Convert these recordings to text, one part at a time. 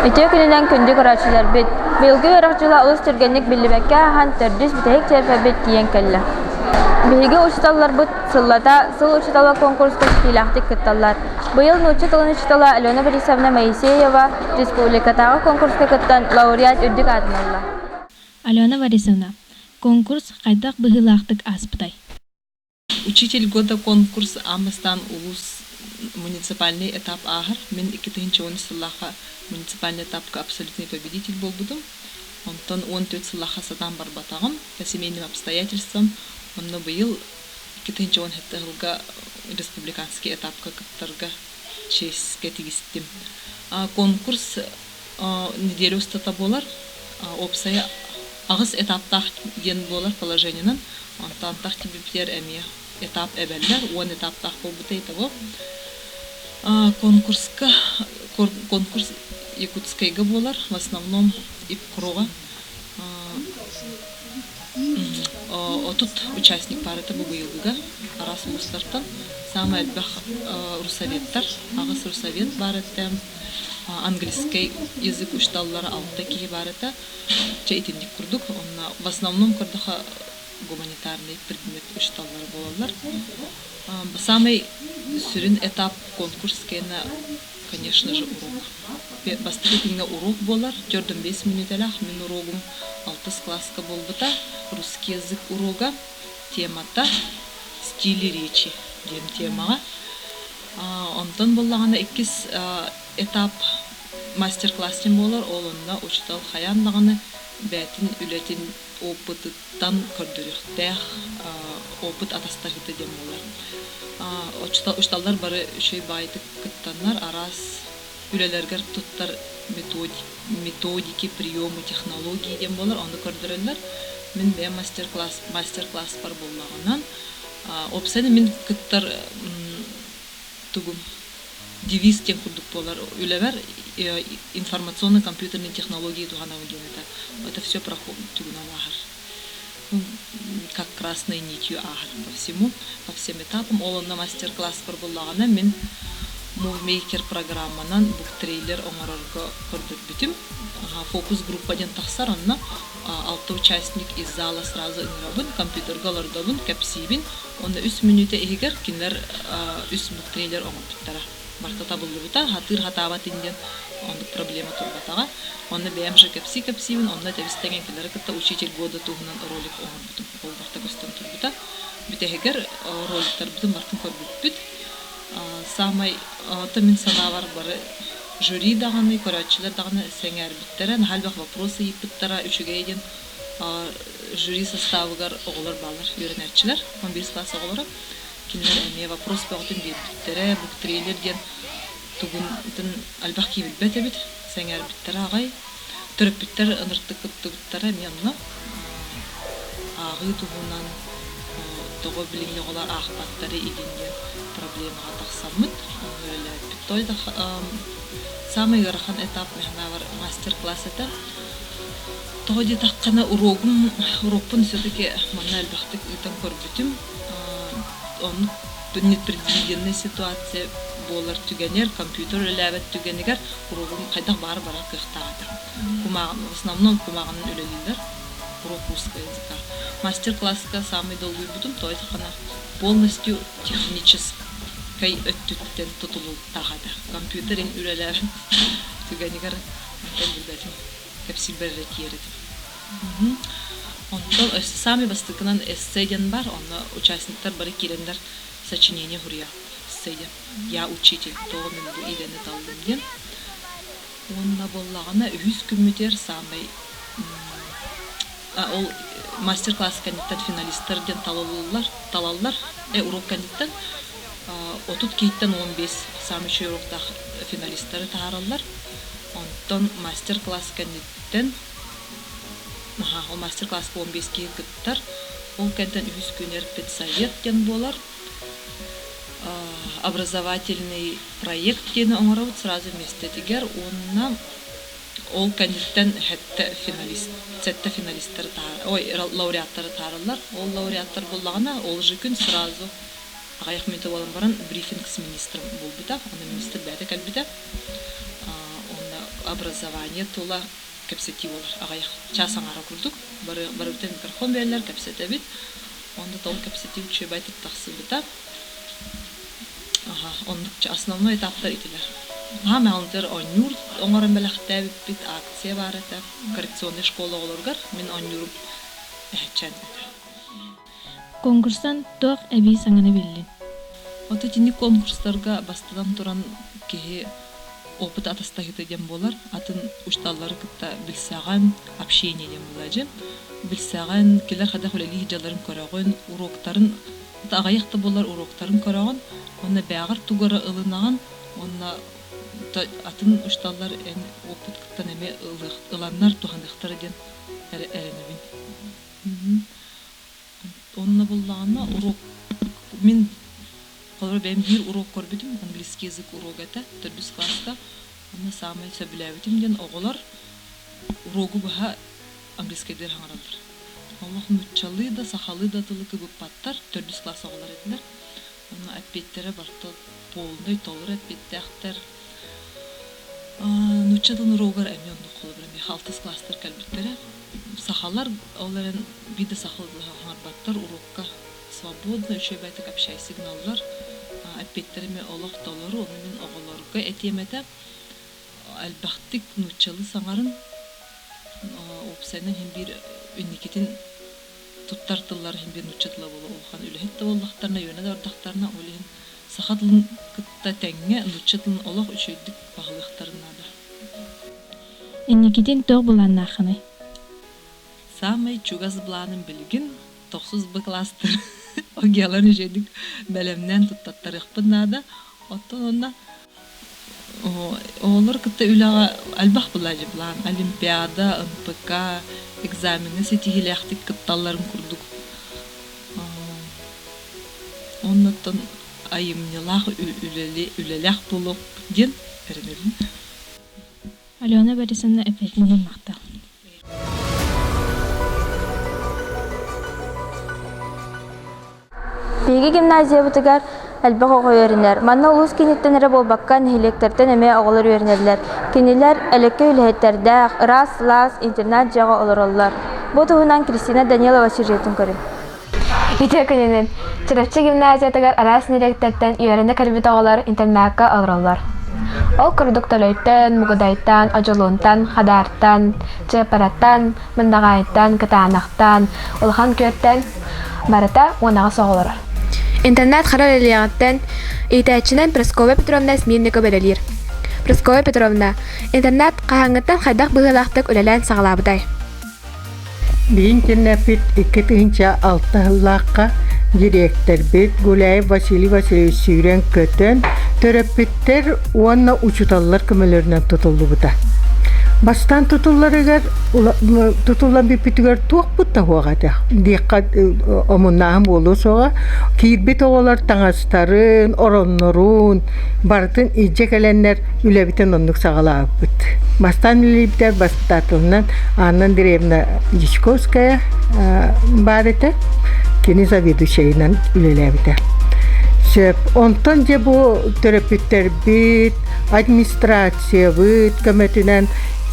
Үтүө күнүнэн күндү көрөөччүлэрбит! Быйылгы үөрэх дьыла олус түргэнник биллибэккэ ааһан, төрдүс бүтэһик чиэрпэбит тиийэн кэллэ. Биһиги учууталларбыт сыллата Сыл учуутала куонкуруска ситиилээхтик кытталлар. Быйыл нуучча тылын учуутала Алена Борисовна Моисеева республикатааҕы конкурска кыттан лауреат үрдүк аатын ылла. Алена Борисовна, конкурс хайдах быһыылаахтык ааспытай? Учитель года конкурс аан бастаан улуус муниципальный этап ааһар. Мин 2010 сыллаахха муниципальный этапка абсолютный победитель буолбутум. Онтон 14 сыллаахха сатаан барбатаҕым по семейным обстоятельствам. Онно быйыл 2017 сылга республиканский этапка кыттарга чиэскэ тигистим. Конкурс неделя устата буолар. Уопсайа аҕыс этаптаах диэн буолар положениенан. Онтон антах тибиппитигэр эмиэ этап эбэллэр, 10 этаптаах буолбута итого. Конкурска конкурс Якутскайга буолар, в основном ИПКРО-ҕа. 30 участник баар этэ бу быйылгыга араас улуустартан. Саамай элбэх русоведтар, аҕыс русовед баар этэ. Английскай язык учууталлара алта киһи баар этэ. Чэ итинник курдук. Онно в основном көрдөхө гуманитарный предмет учууталлара буолаллар. Самый сүрүн этап конкурс кэннэ, конечно же, урок. Бастакы күҥҥэ урок буолар, 45 мүнүүтэлээх мин уруогум алтыс класска буолбута. Русский язык уруога, темата стили речи диэн темаҕа. Онтон буоллаҕына иккис этап мастер-класс диэн буолар, ол онно учуутал хайаан даҕаны бэйэтин үлэтин опытыттан көрдөрүөхтээх опыт атастаһыыта диэн буолар. Учууталлар бары үчүгэй баайдык кыттаннар араас үлэлэргэр туттар методики, приемы, технологии диэн буолар, ону көрдөрөллөр. Мин бэйэм мастер-класс мастер-класспар буоллаҕынан, уопсайынан мин кыттар тугум девиз диэн курдук буолар үлэбэр информационно-компьютерные технологии туһанабын диэн этэ. Это все тугунан ааһар. Как красной нитью ааһар по всему, по всем этапам. Ол онно мастер-класспар буллаҕына мин MovieMaker программанан буктрейлер оҥорорго көрдөрбүтүм. Фокус группа диэн тахсар онно алта участник из зала сразу ыҥырабын, компьютерга олордобун, кэпсиибин. Онно үс мүнүүтэ иһигэр кинилэр үс буктрейлер оҥорбуттара. Барыта табыллыбыта, хатыыр-хатаабат ин диэн оннук проблема турбатаҕа. Онно бэйэм же кэпсии-кэпсиибин, онно тэбис-тэҥ кинилэри кытта учитель года туһунан ролик оҥорбутум. Ол барыта көстөн турбута. Бүтэһигэр роликтарбытын барытын көрбүппүт. Саамай оттон мин санаабар бары жюри даҕаны, көрөөччүлэр даҕаны сэҥээрбиттэрэ, наһаа элбэх вопрос ыйыппыттара үчүгэй диэн жюри составыгар оҕолор бааллар, үөрэнээччилэр, 11 класс оҕолоро. Кинилэр эмиэ вопрос бөҕөтүн биэрбиттэрэ, буктрейлер диэн тугун элбэх киһи билбэт эбит, сэҥээрбиттэрэ аҕай. Төрөппүттэр ыныртык кыттыбыттара эмиэ онно. Ааҕыы туһунан тоҕо билиҥҥи оҕолор аахпаттары игин диэн проблемаҕа тахсаммыт, онно үлэлээбиппит. Той да самый ыарахан этап мин мастер-класс этэ. Тоҕо диэтэххинэ уруогум уруокпун все-таки манна элбэхтик ыытан көрбүтүм. Оннук непредвиденная ситуация буолар түгэнигэр, компьютер үлэлээбэт түгэнигэр уруогум хайдах баар барар кыахтаах этэ. Кумааҕын, в основном кумааҕынан үлэлииллэр урок русского языка. Мастер-класска саамай долгуйбутум, тоҕо диэтэххинэ полностью техническай өттүттэн тутулуктаах этэ. Компьютер иһин үлэлээбэт түгэнигэр онтон билбэтим. Кэпсиирбэр эрэ тиийэр этим. Онтон өссө саамай бастакынан эссе диэн бар, онно участниктар бары киирэннэр сочинение суруйа эссе диэн. Я учитель, тоҕо мин бу идэни таллым диэн. Уонна буоллаҕына үһүс күммүтүгэр саамай ол мастер-класс кэнниттэн финалистар диэн талыллар, талаллар. Урок кэнниттэн 30 киһиттэн 15 саамай үчүгэй уруоктаах финалистары таһаараллар. Онтон мастер-класс кэнниттэн ол мастер-класска 15 киһи кыттар. Ол кэнниттэн үһүс күнүгэр педсовет диэн буолар. Образовательный проект диэни оҥоробут сразу миэстэтигэр уонна ол кэнниттэн сэттэ финалист сэттэ финалистары ой лауреаттары таараллар. Ол лауреаттар буоллаҕына ол же күн сразу аҕыйах мүнүүтэ буолан баран брифинг с министром буолбута. Онно министр бэйэтэ кэлбитэ. Онно образование тула кэпсэтии буолар. Аҕыйах чаас аҥаара курдук. Бары барыбытын микрофон биэрэллэр, кэпсэтэбит. Онно ол кэпсэтии үчүгэйдик тахсыбыта. Аха, оннук основной этаптар итилэр. Аха, мэлдьи оонньуур оҥорон бэлэхтээбиппит, акция баар этэ. Коррекционный школа оҕолоругар мин оонньуурум эһэччээн этэ. Конкурстан туох эбии саҥаны биллин? Вот итинник конкурстарга бастатан туран киһи опыт атастаһыыта диэн буолар. Атын учууталлары кытта билсэҕин, общение диэн буолааччы. Билсэҕин, килэр хайдах үлэлии сылдьалларын көрөҕүн, уруоктарын аҕыйах да буоллар уруоктарын көрөҕүн, уонна бэйэҕэр тугу эрэ ылынаҕын уонна атын учууталлар эн опыткыттан эмиэ ыланнар туһаныахтара диэн эрэнэбин. Онно буллаҕына уруок мин холобура бэйэм биир уруок көрбүтүм, английский язык уруога этэ, төрдүс кылааска. Онно саамай сөбүлээбитим диэн оҕолор уруогу быһа английскайдыыр саҥараллар. Олох нууччалыы да, сахалыы да тылы кыбыппаттар, төрдүс класс оҕолор этилэр. Онно эппиэттэрэ барыта полный, толору эппиэттээхтэр. Нуучча тылын уруогар эмиэ оннук холобура эмиэ алтыс класстар кэлбиттэрэ. Сахалар ол эрэн биир да сахалыы тылы саҥарбаттар, уруокка свободно үчүгэйдик общайся гыналлар. Эппиэттэрэ эмиэ олох толору, ону мин оҕолорго этиэм этэ. Элбэхтик нууччалыы саҥарын, уопсайынан иһин биир инникитин туттар тыллар иһин биир нуучча тыла буолуо улахан үлэһит да буоллахтарына, үөрэнэ да бардахтарына, ол иһин саха тылын кытта тэҥҥэ нуучча тылын олох үчүгэйдик баһылыахтарын наада. Инникитин туох былааннааххыный? Саамай чугас былааным билигин тохсус Б класстар ОГЭ-ларын үчүгэйдик бэлэмнээн туттаттарыахпын наада. Оттон онно Оҕолор кытта үлэҕэ элбэх былаан олимпиада, НПК, экзамеҥҥа ситиһиилээхтик кытталларын курдук. Оннуттан айымньылаах үлэлээх буолуохпут диэн эрэнэбин. Алена Борисовна эппиэтинэн махтал. Биһиги гимназиябытыгар элбэх оҕо үөрэнэр. Манна улуус кииниттэн эрэ буолбакка, нэһилиэктэртэн эмиэ оҕолор үөрэнэллэр. Кинилэр элэккэй үлэһиттэрдээх, ыраас-сылаас интернат-дьиэҕэ олороллор. Бу туһунан Кристина Данилова сюжетын көрүҥ. Үтүө күнүнэн! Чурапчы гимназиятыгар араас нэһилиэктэртэн үөрэнэ кэлбит оҕолор интернакка олороллор. Ол курдук Төлөйтөн, Мугудайтан, Одьулуунтан, Хадаартан, Чыаппараттан, Мындаҕаайыттан, Кытаанахтан, Улахан Күөлтэн барыта 18 оҕо олорор. Интернат хара үлэлиэҕиттэн иитээччинэн Прасковья Петровна Смирникова үлэлиир. Прасковья Петровна, интернат хаһааҥҥыттан хайдах быһыылаахтык үлэлээн саҕалаабытай? Биһин кинилэрбит 2006 сыллаахха дириэктэрбит Гуляев Василий Васильевич сүүрэн-көтөн, төрөппүттэр уонна учууталлар көмөлөрүнэн тутуллубута. Бастаан тутулларыгар тутуллан бүппүтүгэр туохпут да суох этэ диэххэ омуннааһын буолуо суоҕа. Киирбит оҕолор таҥастарын, ороннорун барытын илдьэ кэлэннэр үлэбитин оннук саҕалаабыппыт. Бастаан үлэлиирбитигэр бастатылынан Анна Андреевна Дьячковская баар этэ. Кини заведующайынан үлэлээбитэ. Сөп. Онтон дьэ бу төрөппүттэрбит, администрациябыт көмөтүнэн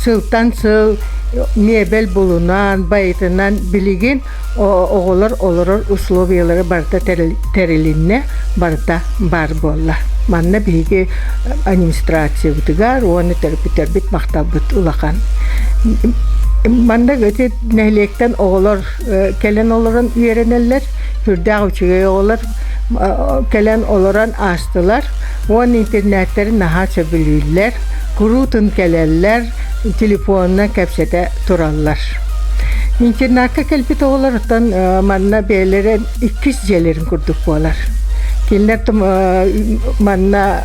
сылтан сыл миэбэл булунан, байытынан билигин оҕолор олорор условиялара барыта тэрилиннэ, барыта баар буолла. Манна биһиги администрациябытыгар уонна төрөппүттэрбит махталбыт улахан. Манна ити нэһилиэктэн оҕолор кэлэн олорон үөрэнэллэр, сүрдээх үчүгэй оҕолор кэлэн олорон аастылар уонна интернеттэрин наһаа сөбүлүүллэр, куруутун кэлэллэр, телефонунан кэпсэтэ тураллар. Интернакка кэлбит оҕолор оттон манна бэйэлэрэ иккис дьиэлэрин курдук буолар. Кинилэр манна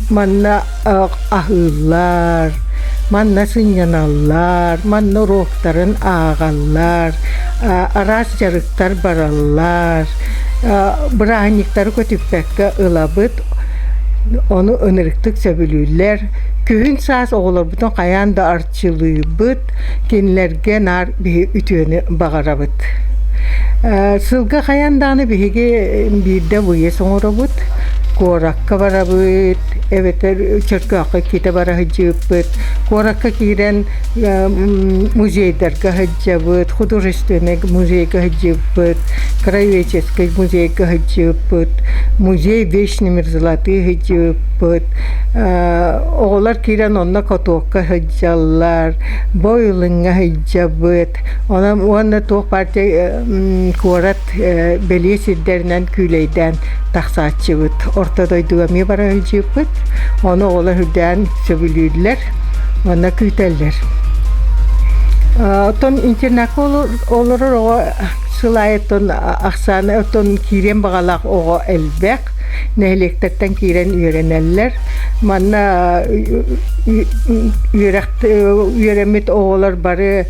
манна аһыыллар, манна сынньаналлар, манна уруоктарын ааҕаллар, араас дьарыктар бараллар, бырааһынньыктары көтүппэккэ ылабыт, ону ынырыктык сөбүлүүллэр. Күһүн саас оҕолорбутун хайаан да арчылыыбыт, кинилэргэ наар биһи үтүөнү баҕарабыт. Сылга хайаан даҕаны биһиги биирдэ выезд оҥоробут. Куоракка барабыт, эбэтэр Чөркөөххө иккитэ бара сылдьыбыппыт. Куоракка киирэн музейдарга сылдьабыт, художественнай музейга сылдьыбыппыт, краеведческай музейга сылдьыбыппыт, музей вечной мерзлоты сылдьыбыппыт. Оҕолор киирэн онно катокка сылдьаллар, бойлыҥҥа сылдьабыт. Онон уонна туох партия куорат бэлиэ сирдэринэн күүлэйдээн тахсааччыбыт. Орто дойдуга эмиэ бара сылдьыппыт. Ону оҕолор үрдээн сөбүлүүллэр уонна күүтэллэр. Оттон интернакка олорор оҕо сыл аайыттан ахсаана оттон киириэн баҕалаах оҕо элбэх. Нэһилиэктэртэн киирэн үөрэнэллэр. Манна үөрэх үөрэммит оҕолор бары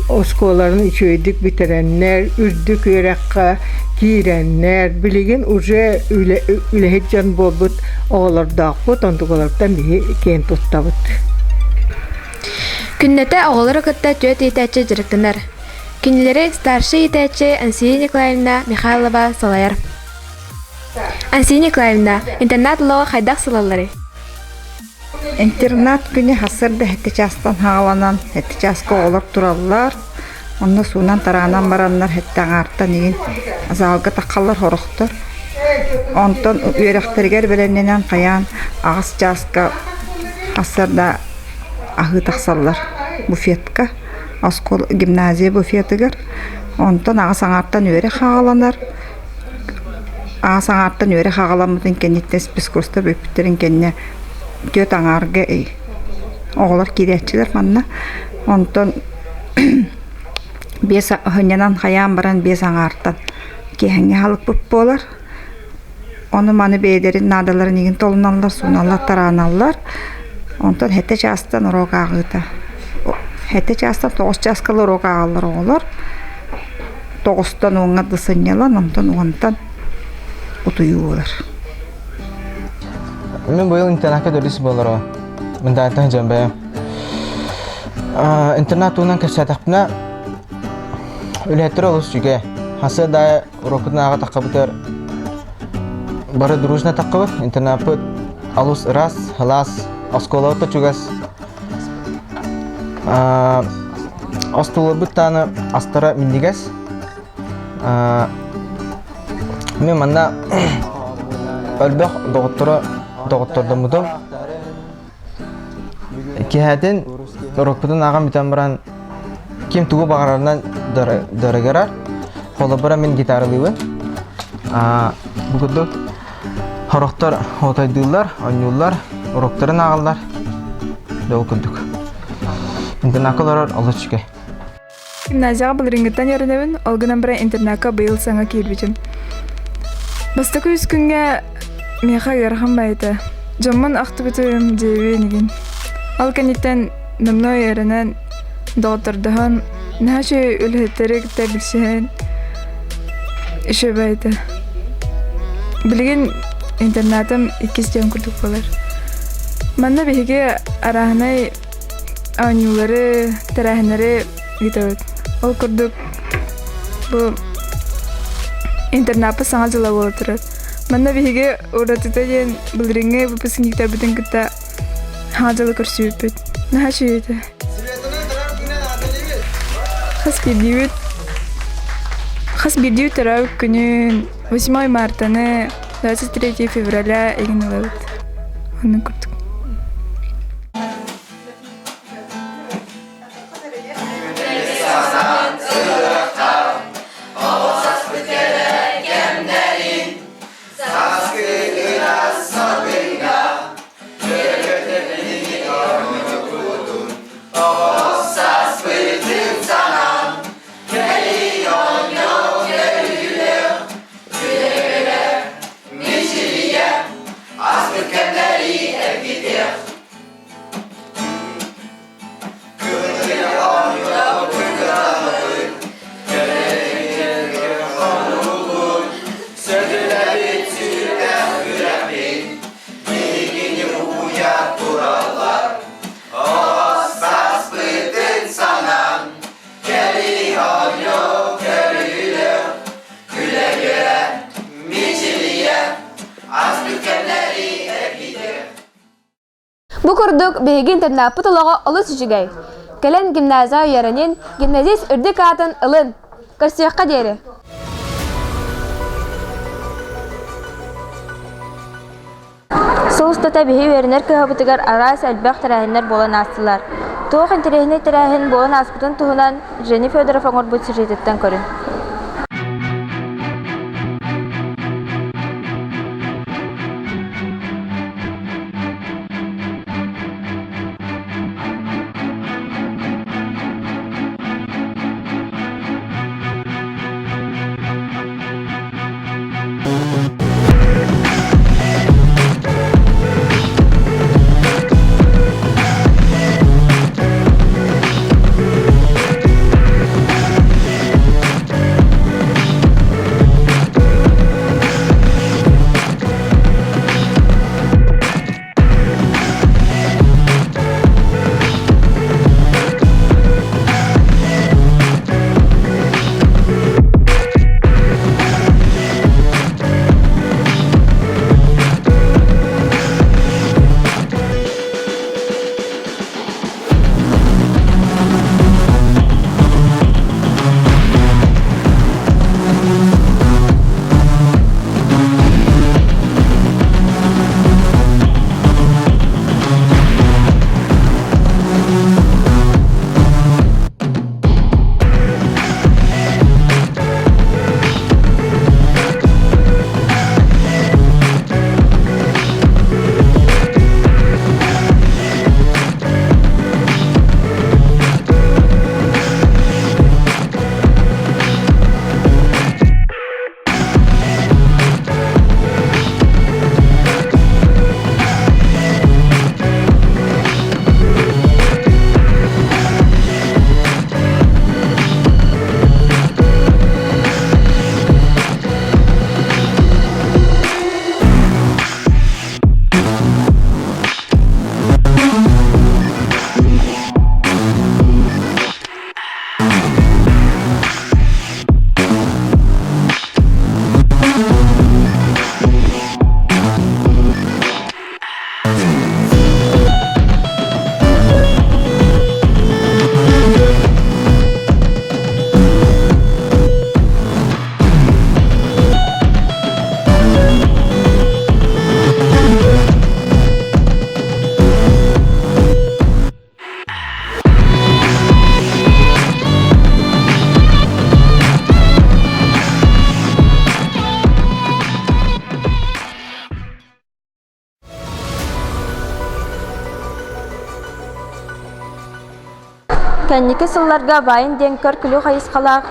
оскуолаларын үчүгэйдик бүтэрэннэр, үрдүк үөрэххэ киирэннэр, билигин уже үлэһит дьон буолбут оҕолордоохпут, онтукалартан биһи киэн туттабыт. Күннэтэ оҕолору кытта түөрт иитээччи дьарыктанар. Кинилэри старшай иитээччи Ансия Николаевна Михайлова салайар. Ансия Николаевна, интернат олоҕо хайдах сылалларый? Интернат күнү сарсыарда сэттэ чаастан саҕаланан, сэттэ чааска оҕолор тураллар. Онно суунан-тараанан бараннар сэттэ аҥаартан игин залга таххаллар сорохтор. Онтон үөрэхтэригэр бэлэмнэнэн хайаан аҕыс чааска сарсыарда аһыы тахсаллар буфетка, оскуола гимназия буфетыгар. Онтон аҕыс аҥаартан үөрэх хааланар. Аас аҥаартан үөрэх аҕаламмытын кэнниттэн спецкурстар бүппүттэрин кэннэ түөрт аҥаарга оҕолор киирээччилэр манна. Онтон биэс сынньанан хайаан баран биэс аҥаартан киэһэҥҥи аһылыкпыт буолар. Ону-маны бэйэлэрин наадаларын игин толуналлар, сууналлар, тарааналлар. Онтон сэттэ чаастан уруок ааҕыыта. Сэттэ чаастан тоҕус чааска уруок ааҕаллар оҕолор. Тоҕустан уоҥҥа да сынньалан, онтон уонтан утуйуу буолар. Мин быйыл интернакка төрдүс буолар Мындаантан дьон бэйэм. Интернат туһунан кэпсээтэхпинэ, үлэһиттэр олус үчүгэй. Хасыа да уруккутун ааҕа таххабытыгар бары дружно таххабыт. Интернаппыт алус ыраас, сылаас, оскуолабыт да чугас. Остуоларбыт даҕаны астара минньигэс. Мин манна элбэх доҕотторо доҕоттордоммутум. Киэһэтин уруккутун ааҕан бүтэн баран ким тугу баҕарарынан дьарыгырар. Холобура мин гитаралыыбын. Бу курдук Сорохтор отойдууллар, оонньууллар, уруоктарын ааҕаллар. Дьэ ол курдук. Интернакка олорор олус үчүгэй. Гимназияҕа былырыыҥҥыттан үөрэнэбин, ол гынан баран интернакка быйыл саҥа киирбитим. Бастакы үс күҥҥэ миэхэ ыарахан баайыта. Дьоммун ахтыбытым, дьиэбин игин. Ол кэнниттэн номнуо үөрэнэн, доҕоттордоһон, наһаа үчүгэй үлэһиттэри кытта билсиһэн үчүгэй этэ. Билигин интернатым иккис дьон курдук буолар. Манна биһиги арааһынай оонньуулары, тэрээһиннэри ыытабыт. Ол курдук бу интернаппыт саҥа дьыла буола турар. Манна биһиги уратыта диэн былырыыҥҥы выпускниктарбытын кытта Саҥа дьылы көрсүбүппүт. Наһаа үчүгэй этэ. Хас биирдиибит хас биирдии төрөөбүт күнүн 8 мартаны 23 февраля игин ылабыт. Оннук курдук. Мичилийэ, ааспыт кэмнэри эргийэ. курдук биһиги интернаппыт олоҕо олус үчүгэй. Кэлэн гимназия үөрэнин, гимназист үрдүк аатын ылын. Көрсүөххэ диэри. Сыл устата биһи үөрэнэр кыһабытыгар араас элбэх тэрээһиннэр буолан аастылар. Туох интэриэһинэй тэрээһин буолан ааспытын туһунан Женя Федоров оҥорбут сюжетыттан көрүҥ. Кэнники сылларга Вайн диэн көр-күлүү хайысхалаах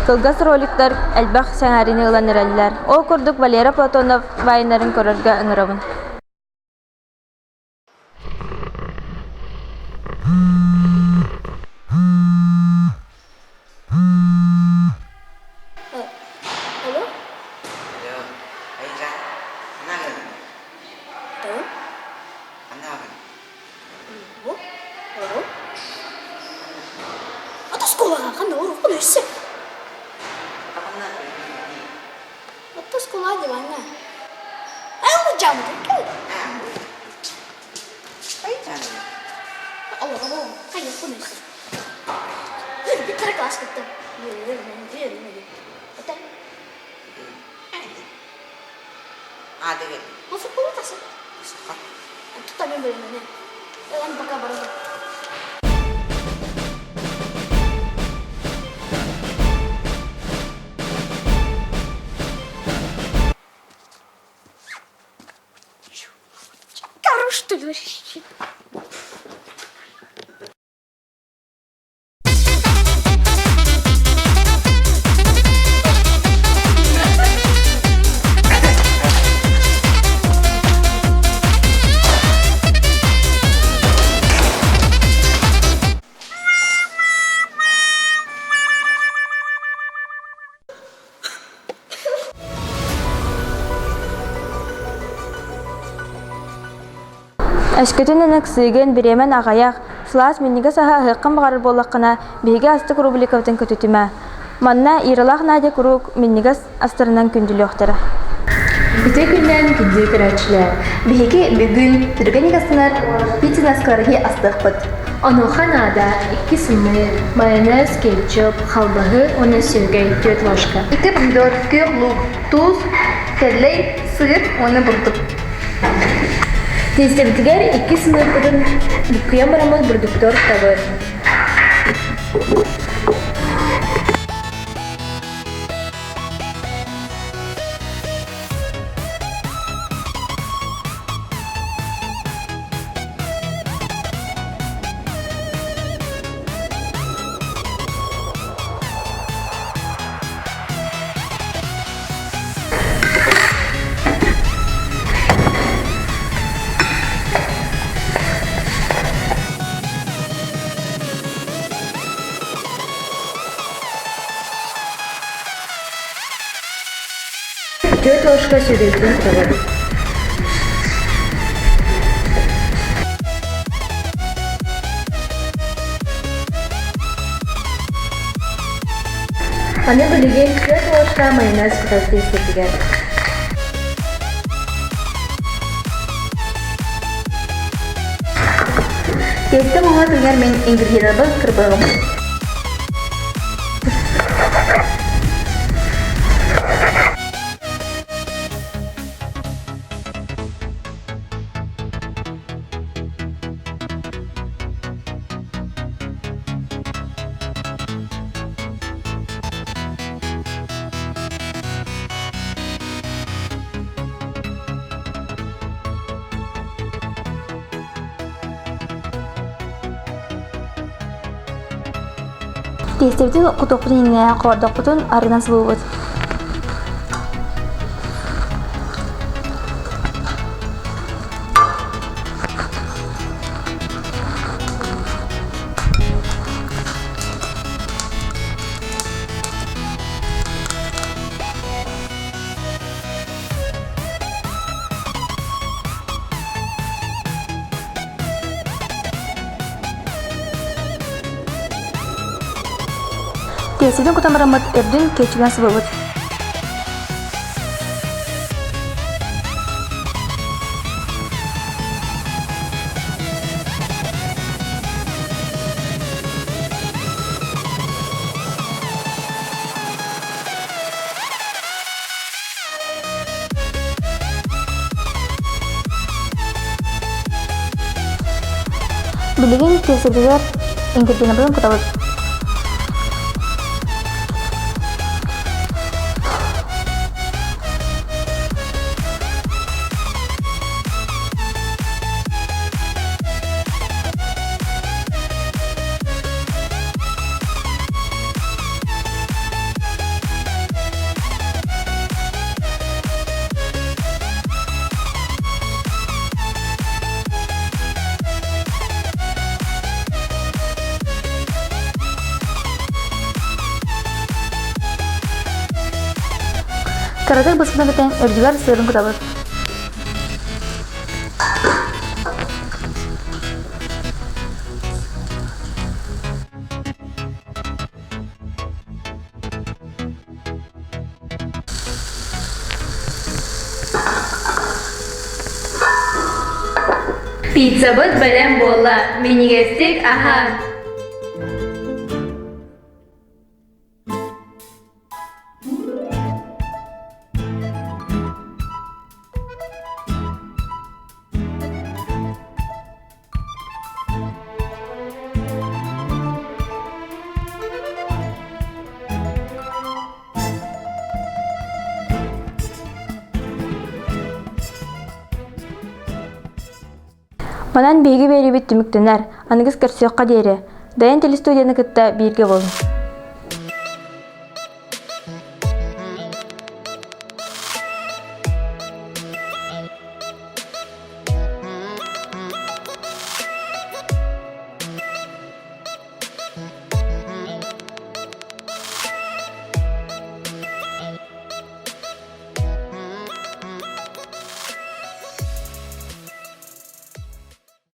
кылгас роликтар элбэх сэҥээриини ылан эрэллэр. Ол курдук Валера Платонов вайннарын көрөргө ыҥырабын. Алло? Алло, Айра, анаҕын? Тоҕо? Анаҕын. Бу? Олору? Ата школаҕа ханна уруккун өссө? Ханна Ата школа диванна. Ай, жамдык. Олору, хайа кун өссө. Биттер класс кыттым. Ата. Аадыгын. Футбол тасы. Тут мен бөлүмөнө. Эн пока барабын. Хорош ты вообще. Өскөтүн ыныксыыгын, бириэмэн аҕыйах, сылаас минньигэс аһы аһыаххын баҕарар буоллаххына, биһиги астык рубрикабытын көтүтүмэ. Манна Иралаах Надя куруук минньигэс астарынан күндүлүөхтэрэ. Үтүө күннээн күндү көрөөччүлэр! Биһиги бүгүн түргэн астынар пиццаны скорохи астыахпыт. Онуоха наада икки сымыыт, майонез, кетчуп, халбаһы уонна сүөгэй 4 ложка. Икки помидор, күөх луук, туус, тэллэй, сыыр уонна бурдук. Тиэстэбитигэр икки сымыыппытын буккуйан бараммыт бурдуктар табыт. Түөрт ложка сүрүйтүн табын. Аны билигин түөрт ложка майонез кутар тиэстэтигэр. Тиэстэ оҥоһо күҥэр мин ингредиеннарбын кырбыаҕым. Тиэстэбитин кутуохпутун иннинэ хобордоохпутун арыынан сылыыбыт. Тиэстэтин кутан бараммыт үрдүн кетчубунан сыбабыт. Билигин тиэсэбигэр ингредиеннэрбитин кутабыт. Кыратык быспытын кытта үрдүгэр сыырын кутабыт. Пиццабыт бэлэм буолла, минньигэстик аһаан! Манан биһиги биэриибит түмүктэнэр. Аныгыс көрсүөххэ диэри. Дайан телестудияны кытта бииргэ буолуҥ.